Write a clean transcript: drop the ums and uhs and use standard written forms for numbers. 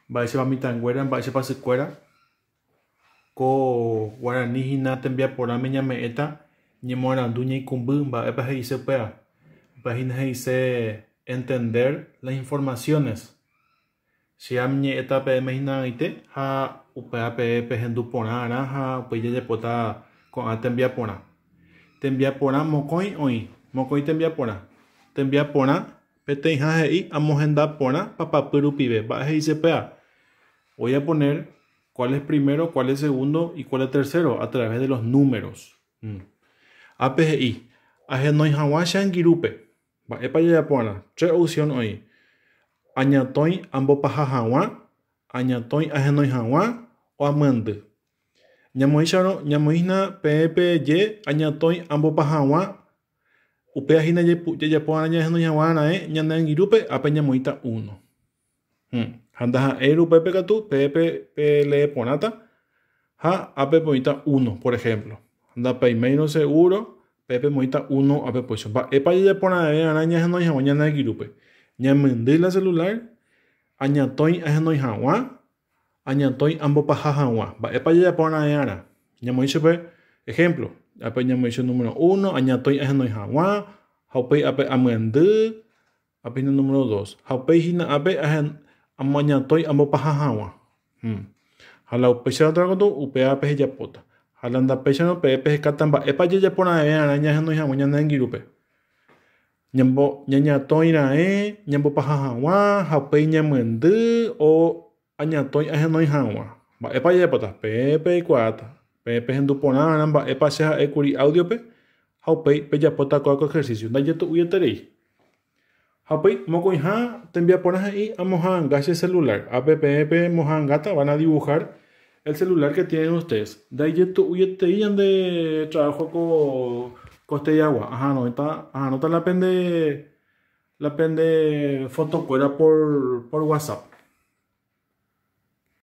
Mba'éichapa mitãnguéra, mba'éichapa sykuéra. Ko guarani hína tembiaporãme ñame'ẽta ñemoarandu ñaikũmby mba'épa he'ise upéva. Upéva hína he'ise entender las informaciones. Che añe'ẽta peẽme hína ag̃aite ha upéva peẽ pehendu porã arã ha upéi jajapóta ko'ã tembiaporã. Tembiaporã mokõi oĩ, mokõi tembiaporã. Tembiaporã Peteĩha he'i amohenda porã papapy rupive. Mba'e he'ise péva? Voy a poner cuál es primero, cuál es segundo y cuál es tercero a través de los números. Mm. Ápe he'i, ahenói hag̃ua che angirũpe. Mba'épa jajapo'arã? Tre opción oĩ. Añatõi ambopaha hag̃ua, añatõi ahenói hag̃ua o amyendy. Ñamoĩcharõ, ñamoĩhína peẽ peje añatõi ambopaha hag̃ua Upéva hína jajapo va'erã ñahenói hag̃ua raẽ ñane angirũpe, ápe ñamoĩta uno. Ha ndaha'éi upépe katu peẽ pelee porãta ha ápe pemoĩta uno, por ehémplo. Ndapeiméirõ segúro, peẽ pemoĩta uno ápe péicha. Mba'épa jajapo raẽve va'erã ñahenói hag̃ua ñane angirũpe? Ñamyendy la celular, añatõi ahenói hag̃ua Añatõi ambopaha hag̃ua. Mba'épa jajapo raẽarã? Ñamoĩ chupe ehémplo. Ápe ñamoĩ che número uno, añatõi ahenói hag̃ua, ha upéi ápe amyendy, ápe hína número dos. Ha upéi hína ápe añatõi ambopaha hag̃ua. Ha la upéicharõ katu upéva pehejapóta. Ha la ndapéicharõ peẽ pehekáta mba'épa jajapo raẽarã ñahenói hag̃ua ñane angirũpe. Ñañatõi raẽ ñambopaha hag̃ua ha upéi ñamyendy o añatõi ahenói hag̃ua. Mba'épa jajapóta? Peẽ peikuaáta. Peẽ pehendu porã va'erã mba'épa che ha'e kuri áudiope ha upéi pejapóta kóva ko ehersísio. Ndajetu'uieterei. Ha upéi mokõiha tembiaporã he'i amoha'anga che celular. Ápe peẽ pemoha'angáta van a dibujar el celular que tienen ustedes. Ndaijetu'uietei ñande trabajo ko kosteiagua. Aharõta la pende la pende fotokuéra por por WhatsApp.